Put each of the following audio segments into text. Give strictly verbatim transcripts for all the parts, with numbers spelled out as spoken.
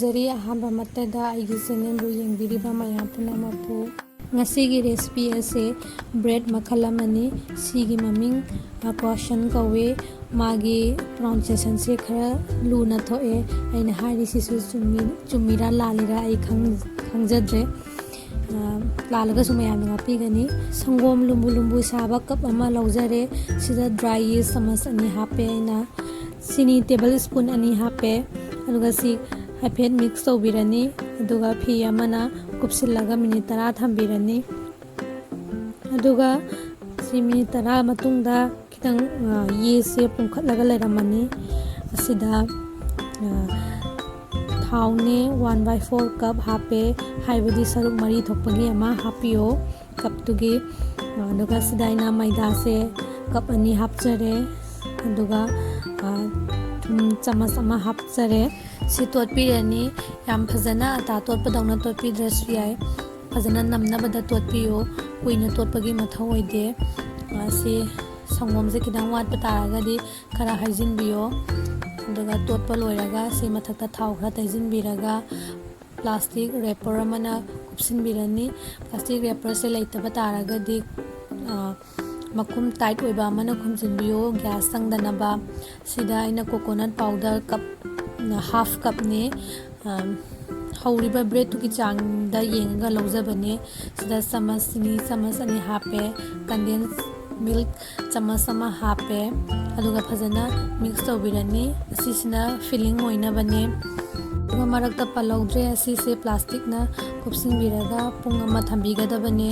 ꯆꯔꯤ ꯑꯍꯥꯟꯕ ꯃꯛꯇꯗ ꯑꯩꯒꯤ ꯆꯦꯅꯦꯜꯕꯨ ꯌꯦꯡꯕꯤꯔꯤꯕ ꯃꯌꯥꯝ ꯄꯨꯝꯅꯃꯛꯄꯨ꯫ ꯉꯁꯤꯒꯤ ꯔꯦꯁꯤꯄꯤ ꯑꯁꯤ ꯕ꯭ꯔꯦꯗ ꯃꯈꯜ ꯑꯃꯅꯤ꯫ ꯁꯤꯒꯤ ꯃꯃꯤꯡ ꯀ꯭ꯔꯣꯏꯁꯟ ꯀꯧꯏ꯫ ꯃꯥꯒꯤ ꯄ꯭ꯔꯣꯅꯥꯎꯟꯁꯤꯌꯦꯁꯟꯁꯦ ꯈꯔ ꯂꯨꯅ ꯊꯣꯛꯑꯦ꯫ ꯑꯩꯅ ꯍꯥꯏꯔꯤꯁꯤꯁꯨ ꯆꯨꯝꯃꯤ-, ꯆꯨꯝꯃꯤꯔꯥ ꯂꯥꯜꯂꯤꯔꯥ ꯑꯩ ꯈꯪ-, ꯈꯪꯖꯗ꯭ꯔꯦ꯫ ꯑ, ꯂꯥꯜꯂꯒꯁꯨ ꯃꯌꯥꯝꯅ ꯉꯥꯛꯄꯤꯒꯅꯤ꯫ ꯁꯪꯒꯣꯝ ꯂꯨꯝꯕꯨ ꯂꯨꯝꯕꯨ ꯁꯥꯕ ꯀꯞ ꯑꯃ ꯂꯧꯖꯔꯦ꯫ ꯁꯤꯗ ꯗ꯭ꯔꯥꯏ ꯌꯤꯁ ꯆꯃꯁ ꯑꯅꯤ ꯍꯥꯞꯄꯦ ꯑꯩꯅ꯫ ꯆꯤꯅꯤ ꯇꯦꯕꯜ ꯁ꯭ꯄꯨꯟ ꯑꯅꯤ ꯍꯥꯞꯄꯦ꯫ ꯑꯗꯨꯒ ꯁꯤ ꯍꯥꯏꯐꯦꯠ ꯃꯤꯛꯁ ꯇꯧꯕꯤꯔꯅꯤ꯫ ꯑꯗꯨꯒ ꯐꯤ ꯑꯃꯅ ꯀꯨꯞꯁꯤꯜꯂꯒ ꯃꯤꯅꯤꯠ ꯇꯔꯥ ꯊꯝꯕꯤꯔꯅꯤ꯫ ꯑꯗꯨꯒ ꯁꯤ ꯃꯤꯅꯤꯠ ꯇꯔꯥ ꯃꯇꯨꯡꯗ ꯈꯤꯇꯪ, ꯑ, ꯌꯦꯁꯦ ꯄꯨꯝꯈꯠꯂꯒ ꯂꯩꯔꯝꯃꯅꯤ꯫ ꯑꯁꯤꯗ, ꯑ, ꯊꯥꯎꯅꯦ one by four cup ꯍꯥꯞꯄꯦ, ꯍꯥꯏꯕꯗꯤ ꯁꯔꯨꯛ ꯃꯔꯤ ꯊꯣꯛꯄꯒꯤ ꯑꯃ ꯍꯥꯞꯄꯤꯌꯣ ꯀꯞꯇꯨꯒꯤ꯫ ꯑ, ꯑꯗꯨꯒ ꯁꯤꯗ ꯑꯩꯅ ꯃꯩꯗꯥꯁꯦ ꯀꯞ ꯑꯅꯤ ꯍꯥꯞꯆꯔꯦ꯫ ꯑꯗꯨꯒ, ꯑ, ꯊꯨꯝ ꯆꯃꯁ ꯑꯃ ꯍꯥꯞꯆꯔꯦ꯫ ꯁꯤ ꯇꯣꯠꯄꯤꯔꯅꯤ꯫ ꯌꯥꯝ ꯐꯖꯅ ꯑꯇꯥ ꯇꯣꯠꯄꯗꯧꯅ ꯇꯣꯠꯄꯤꯗ꯭ꯔꯁꯨ ꯌꯥꯏ꯫ ꯐꯖꯅ ꯅꯝꯅꯕꯗ ꯇꯣꯠꯄꯤꯌꯨ꯫ ꯀꯨꯏꯅ ꯇꯣꯠꯄꯒꯤ ꯃꯊꯧ ꯑꯣꯏꯗꯦ꯫ ꯑ, ꯁꯤ ꯁꯪꯒꯣꯝꯁꯦ ꯈꯤꯇꯪ ꯋꯥꯠꯄ ꯇꯥꯔꯒꯗꯤ ꯈꯔ ꯍꯩꯖꯤꯟꯕꯤꯌꯣ꯫ ꯑꯗꯨꯒ ꯇꯣꯠꯄ ꯂꯣꯏꯔꯒ ꯁꯤ ꯃꯊꯛꯇ ꯊꯥꯎ ꯈꯔ ꯇꯩꯁꯤꯟꯕꯤꯔꯒ ꯄ꯭ꯂꯥꯁꯇꯤꯛ ꯔꯦꯄꯔ ꯑꯃꯅ ꯀꯨꯞꯁꯤꯟꯕꯤꯔꯅꯤ꯫ ꯄ꯭ꯂꯥꯁꯇꯤꯛ ꯔꯦꯄꯔꯁꯦ ꯂꯩꯇꯕ ꯇꯥꯔꯒꯗꯤ, ꯑ, ꯃꯈꯨꯝ ꯇꯥꯏꯠ ꯑꯣꯏꯕ ꯑꯃꯅ ꯈꯨꯝꯖꯤꯟꯕꯤꯌꯨ, ꯒ꯭ꯌꯥꯁ ꯆꯪꯗꯅꯕ꯫ ꯁꯤꯗ ꯑꯩꯅ ꯀꯣꯀꯣꯅꯠ ꯄꯥꯎꯗꯔ ꯀꯞ, ꯍꯥꯐ ꯀꯞꯅꯦ꯫ ꯑ, ꯍꯧꯔꯤꯕ ꯕ꯭ꯔꯦꯗꯇꯨꯒꯤ ꯆꯥꯡꯗ ꯌꯦꯡꯉꯒ ꯂꯧꯖꯕꯅꯦ꯫ ꯁꯤꯗ ꯆꯃꯁ, ꯆꯤꯅꯤ ꯆꯃꯁ ꯑꯅꯤ ꯍꯥꯞꯄꯦ, ꯀꯟꯗꯦꯟꯁ ꯃꯤꯜꯛ ꯆꯃꯁ ꯑꯃ ꯍꯥꯞꯄꯦ꯫ ꯑꯗꯨꯒ ꯐꯖꯅ ꯃꯤꯛꯁ ꯇꯧꯕꯤꯔꯅꯤ꯫ ꯑꯁꯤꯁꯤꯅ ꯐꯤꯂꯤꯡ ꯑꯣꯏꯅꯕꯅꯦ꯫ ꯑꯗꯨꯒ ꯃꯔꯛꯇ ꯄꯜꯍꯧꯗ꯭ꯔꯦ, ꯑꯁꯤꯁꯦ ꯄ꯭ꯂꯥꯁꯇꯤꯛꯅ ꯀꯨꯞꯁꯤꯟꯕꯤꯔꯒ ꯄꯨꯡ ꯑꯃ ꯊꯝꯕꯤꯒꯗꯕꯅꯦ꯫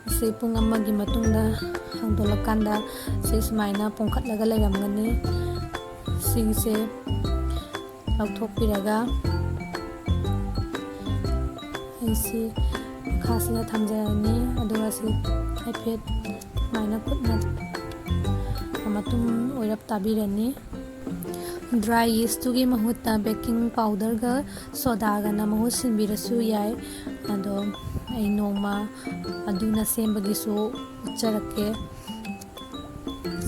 ꯑꯁꯤ ꯄꯨꯡ ꯑꯃꯒꯤ ꯃꯇꯨꯡꯗ ꯍꯥꯡꯗꯣꯛꯂꯀꯥꯟꯗ ꯁꯤ ꯁꯨꯃꯥꯏꯅ ꯄꯣꯝꯈꯠꯂꯒ ꯂꯩꯔꯝꯒꯅꯤ꯫ ꯁꯤꯁꯦ ꯂꯧꯊꯣꯛꯄꯤꯔꯒ ꯑꯩꯁꯤ ꯃꯈꯥꯁꯤꯗ ꯊꯝꯖꯔꯅꯤ꯫ ꯑꯗꯨꯒ ꯁꯤ ꯍꯥꯏꯐꯦꯠ ꯁꯨꯃꯥꯏꯅ ꯈꯨꯠꯅ ꯃꯇꯨꯝ ꯑꯣꯏꯔꯞ ꯇꯥꯕꯤꯔꯅꯤ꯫ ꯗ꯭ꯔꯥꯏ ꯌꯤꯁꯇꯨꯒꯤ ꯃꯍꯨꯠꯇ ꯕꯦꯀꯤꯡ ꯄꯥꯎꯗꯔꯒ ꯁꯣꯗꯥꯒꯅ ꯃꯍꯨꯠ ꯁꯤꯟꯕꯤꯔꯁꯨ ꯌꯥꯏ꯫ ꯑꯗꯣ ꯑꯩ ꯅꯣꯡꯃ ꯑꯗꯨꯅ ꯁꯦꯝꯕꯒꯤꯁꯨ ꯎꯠꯆꯔꯛꯀꯦ꯫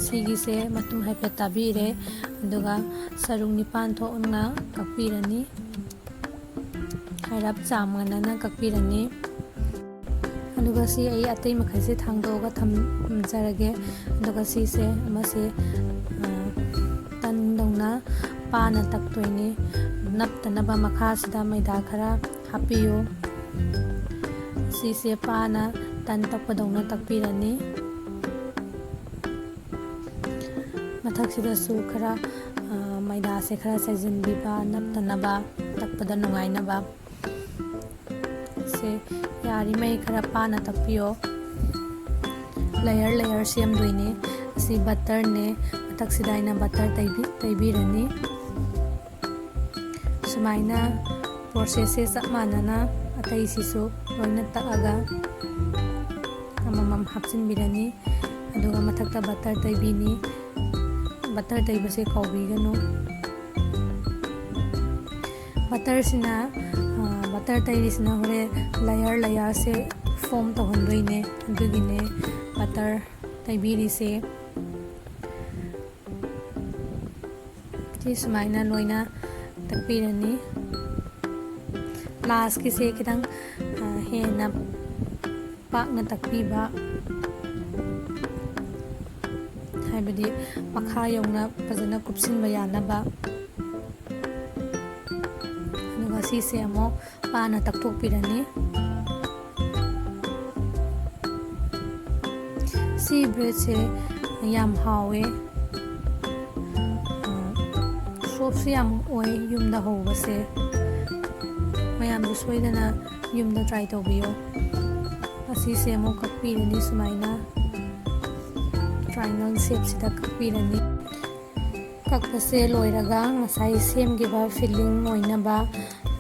ꯁꯤꯒꯤꯁꯦ ꯃꯇꯨꯝ ꯍꯥꯏꯐꯦꯠ ꯇꯥꯕꯤꯔꯦ꯫ ꯑꯗꯨꯒ ꯁꯔꯨꯛ ꯅꯤꯄꯥꯟ ꯊꯣꯛꯅ ꯀꯛꯄꯤꯔꯅꯤ꯫ ꯍꯥꯏꯔꯞ ꯆꯥꯡ ꯃꯥꯟꯅꯅ ꯀꯛꯄꯤꯔꯅꯤ꯫ ꯑꯗꯨꯒ ꯁꯤ ꯑꯩ ꯑꯇꯩ ꯃꯈꯩꯁꯦ ꯊꯥꯡꯗꯣꯛꯑꯒ ꯊꯝꯖꯔꯒꯦ꯫ ꯑꯗꯨꯒ ꯁꯤꯁꯦ ꯑꯃꯁꯦ, ꯑ, ꯇꯟꯗꯧꯅ ꯄꯥꯅ ꯇꯛꯇꯣꯏꯅꯤ꯫ ꯅꯞꯇꯅꯕ ꯃꯈꯥꯁꯤꯗ ꯃꯩꯗꯥ ꯈꯔ ꯍꯥꯞꯄꯤꯌꯨ꯫ ꯁꯤꯁꯦ ꯄꯥꯅ ꯇꯟ ꯇꯛꯄꯗꯧꯅ ꯇꯛꯄꯤꯔꯅꯤ꯫ ꯃꯊꯛꯁꯤꯗꯁꯨ ꯈꯔ, ꯑ, ꯃꯩꯗꯥꯁꯦ ꯈꯔ ꯆꯥꯏꯁꯤꯟꯕꯤꯕ, ꯅꯞꯇꯅꯕ, ꯇꯛꯄꯗ ꯅꯨꯡꯉꯥꯏꯅꯕ꯫ ꯁꯦ ꯌꯥꯔꯤꯉꯩ ꯈꯔ ꯄꯥꯅ ꯇꯛꯄꯤꯌꯣ꯫ Layer layer ꯁꯦꯝꯗꯣꯏꯅꯦ꯫ ꯑꯁꯤ butterꯅꯦ, ꯃꯊꯛꯁꯤꯗ ꯑꯩꯅ butter ꯇꯩꯕꯤ-, ꯇꯩꯕꯤꯔꯅꯤ꯫ ꯁꯨꯃꯥꯏꯅ processꯁꯦ ꯆꯞ ꯃꯥꯟꯅꯅ ꯑꯇꯩꯁꯤꯁꯨ ꯂꯣꯏꯅ ꯇꯛꯑꯒ ꯑꯃꯃꯝ ꯍꯥꯞꯆꯤꯟꯕꯤꯔꯅꯤ꯫ ꯑꯗꯨꯒ ꯃꯊꯛꯇ butter ꯇꯩꯕꯤꯅꯤ꯫ Butter ꯇꯩꯕꯁꯦ ꯀꯥꯎꯕꯤꯒꯅꯨ꯫ Butterꯁꯤꯅ, ꯑ, butter ꯇꯩꯔꯤꯁꯤꯅ ꯍꯣꯔꯦꯟ layer layerꯁꯦ form ꯇꯧꯍꯟꯗꯣꯏꯅꯦ, ꯑꯗꯨꯒꯤꯅꯦ butter ꯇꯩꯕꯤꯔꯤꯁꯦ꯫ ꯁꯤ ꯁꯨꯃꯥꯏꯅ ꯂꯣꯏꯅ ꯇꯛꯄꯤꯔꯅꯤ꯫ Lastꯀꯤꯁꯦ ꯈꯤꯇꯪ, ꯑ, ꯍꯦꯟꯅ ꯄꯥꯛꯅ ꯇꯛꯄꯤꯕ, ꯍꯥꯏꯕꯗꯤ ꯃꯈꯥ ꯌꯧꯅ ꯐꯖꯅ ꯀꯨꯞꯁꯤꯟꯕ ꯌꯥꯅꯕ꯫ ꯑꯗꯨꯒ ꯁꯤꯁꯦ ꯑꯃꯨꯛ ꯄꯥꯅ ꯇꯛꯊꯣꯛꯄꯤꯔꯅꯤ꯫ ꯁꯤ breadꯁꯦ ꯌꯥꯝ ꯍꯥꯎꯋꯦ꯫ Softꯁꯨ ꯌꯥꯝ ꯑꯣꯏ ꯌꯨꯝꯗ ꯍꯧꯕꯁꯦ꯫ ꯃꯌꯥꯝꯁꯨ ꯁꯣꯏꯗꯅ ꯌꯨꯝꯗ try ꯇꯧꯕꯤꯌꯣ꯫ ꯑꯁꯤꯁꯦ ꯑꯃꯨꯛ ꯀꯛꯄꯤꯔꯅꯤ ꯁꯨꯃꯥꯏꯅ꯫ Triangle shapeꯁꯤꯗ ꯀꯛꯄꯤꯔꯅꯤ꯫ ꯀꯛꯄꯁꯦ ꯂꯣꯏꯔꯒ ꯉꯁꯥꯏ ꯁꯦꯝꯈꯤꯕ filling ꯑꯣꯏꯅꯕ,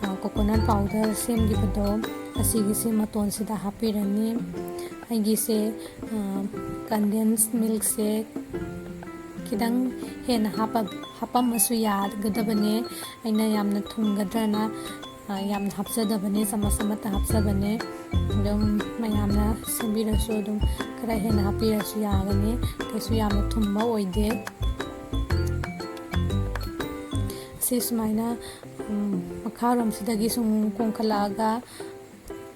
ꯑ, coconut powder ꯁꯦꯝꯈꯤꯕꯗꯣ ꯑꯁꯤꯒꯤꯁꯦ ꯃꯇꯣꯟꯁꯤꯗ ꯍꯥꯞꯄꯤꯔꯅꯤ꯫ ꯑꯩꯒꯤꯁꯦ, ꯑ, condensed milkꯁꯦ ꯈꯤꯇꯪ ꯍꯦꯟꯅ ꯍꯥꯞꯄ-, ꯍꯥꯞꯄꯝꯃꯁꯨ ꯌꯥꯒꯗꯕꯅꯦ꯫ ꯑꯩꯅ ꯌꯥꯝꯅ ꯊꯨꯝꯒꯗ꯭ꯔꯅ, ꯑ, ꯌꯥꯝꯅ ꯍꯥꯞꯆꯗꯕꯅꯦ, ꯆꯥꯃꯁ ꯑꯃꯠꯇ ꯍꯥꯞꯆꯕꯅꯦ꯫ ꯑꯗꯨꯝ ꯃꯌꯥꯝꯅ ꯁꯦꯝꯕꯤꯔꯁꯨ ꯑꯗꯨꯝ ꯈꯔ ꯍꯦꯟꯅ ꯍꯥꯞꯄꯤꯔꯁꯨ ꯌꯥꯒꯅꯤ, ꯀꯩꯁꯨ ꯌꯥꯝꯅ ꯊꯨꯝꯕ ꯑꯣꯏꯗꯦ꯫ ꯁꯤ ꯁꯨꯃꯥꯏꯅ, ꯎꯝ, ꯃꯈꯥꯔꯣꯝꯁꯤꯗꯒꯤ ꯁꯨꯝ ꯀꯣꯟꯈꯠꯂꯛꯑꯒ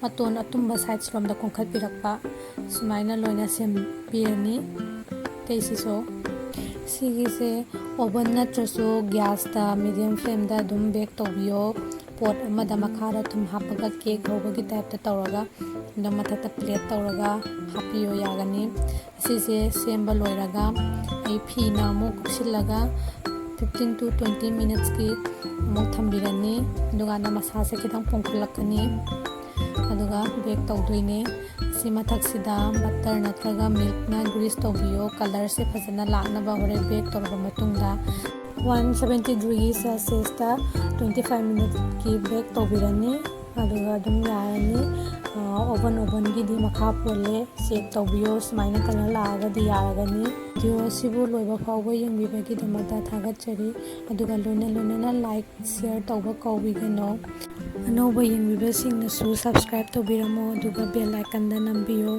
ꯃꯇꯣꯟ ꯑꯇꯨꯝꯕ sides ꯔꯣꯝꯗ ꯀꯣꯟꯈꯠꯄꯤꯔꯛꯄ, ꯁꯨꯃꯥꯏꯅ ꯂꯣꯏꯅ ꯁꯦꯝꯕꯤꯔꯅꯤ꯫ ꯑꯇꯩꯁꯤꯁꯨ ꯁꯤꯒꯤꯁꯦ oven ꯅꯠꯇ꯭ꯔꯁꯨ gas ꯇ medium flame ꯗ ꯑꯗꯨꯝ bake ꯇꯧꯕꯤꯌꯣ꯫ Pot ꯑꯃꯗ ꯃꯈꯥꯗ ꯊꯨꯝ ꯍꯥꯞꯄꯒ cake ꯍꯧꯕꯒꯤ type ꯇ ꯇꯧꯔꯒ ꯑꯗꯨꯝ ꯃꯊꯛꯇ plate ꯇꯧꯔꯒ ꯍꯥꯞꯄꯤꯌꯣ, ꯌꯥꯒꯅꯤ꯫ ꯑꯁꯤꯁꯦ ꯁꯦꯝꯕ ꯂꯣꯏꯔꯒ ꯑꯩ ꯐꯤꯅ ꯑꯃꯨꯛ ꯀꯨꯞꯁꯤꯜꯂꯒ fifteen to twenty minutes ꯀꯤ ꯑꯃꯨꯛ ꯊꯝꯕꯤꯔꯅꯤ꯫ ꯑꯗꯨꯀꯥꯟꯗ ꯃꯁꯥꯁꯦ ꯈꯤꯇꯪ ꯄꯣꯝꯈꯠꯂꯛꯀꯅꯤ꯫ ꯑꯗꯨꯒ bake ꯇꯧꯗꯣꯏꯅꯦ꯫ ꯁꯤ ꯃꯊꯛꯁꯤꯗ butter ꯅꯠꯇ꯭ꯔꯒ milk ꯅ grease ꯇꯧꯕꯤꯌꯣ, colour ꯁꯦ ꯐꯖꯅ ꯂꯥꯛꯅꯕ ꯍꯣꯔꯦꯟ bake ꯇꯧꯔꯕ ꯃꯇꯨꯡꯗ꯫ One seventy degree Celsius ꯇ twenty five minutes ꯀꯤ bake ꯇꯧꯕꯤꯔꯅꯤ꯫ ꯑꯗꯨꯒ ꯑꯗꯨꯝ ꯌꯥꯔꯅꯤ꯫ ꯑ, oven, oven ꯒꯤꯗꯤ ꯃꯈꯥ ꯄꯣꯜꯂꯦ꯫ Check ꯇꯧꯕꯤꯌꯣ, ꯁꯨꯃꯥꯏꯅ colour ꯂꯥꯛꯑꯒꯗꯤ ꯌꯥꯔꯒꯅꯤ꯫ Video ꯑꯁꯤꯕꯨ ꯂꯣꯏꯕ ꯐꯥꯎꯕ ꯌꯦꯡꯕꯤꯕꯒꯤꯗꯃꯛꯇ ꯊꯥꯒꯠꯆꯔꯤ꯫ ꯑꯗꯨꯒ ꯂꯣꯏꯅ ꯂꯣꯏꯅꯅ like, share ꯇꯧꯕ ꯀꯥꯎꯕꯤꯒꯅꯨ꯫ ꯑꯅꯧꯕ ꯌꯦꯡꯕꯤꯕꯁꯤꯡꯅꯁꯨ subscribe ꯇꯧꯕꯤꯔꯝꯃꯣ, ꯑꯗꯨꯒ bell icon ꯗ ꯅꯝꯕꯤꯌꯨ꯫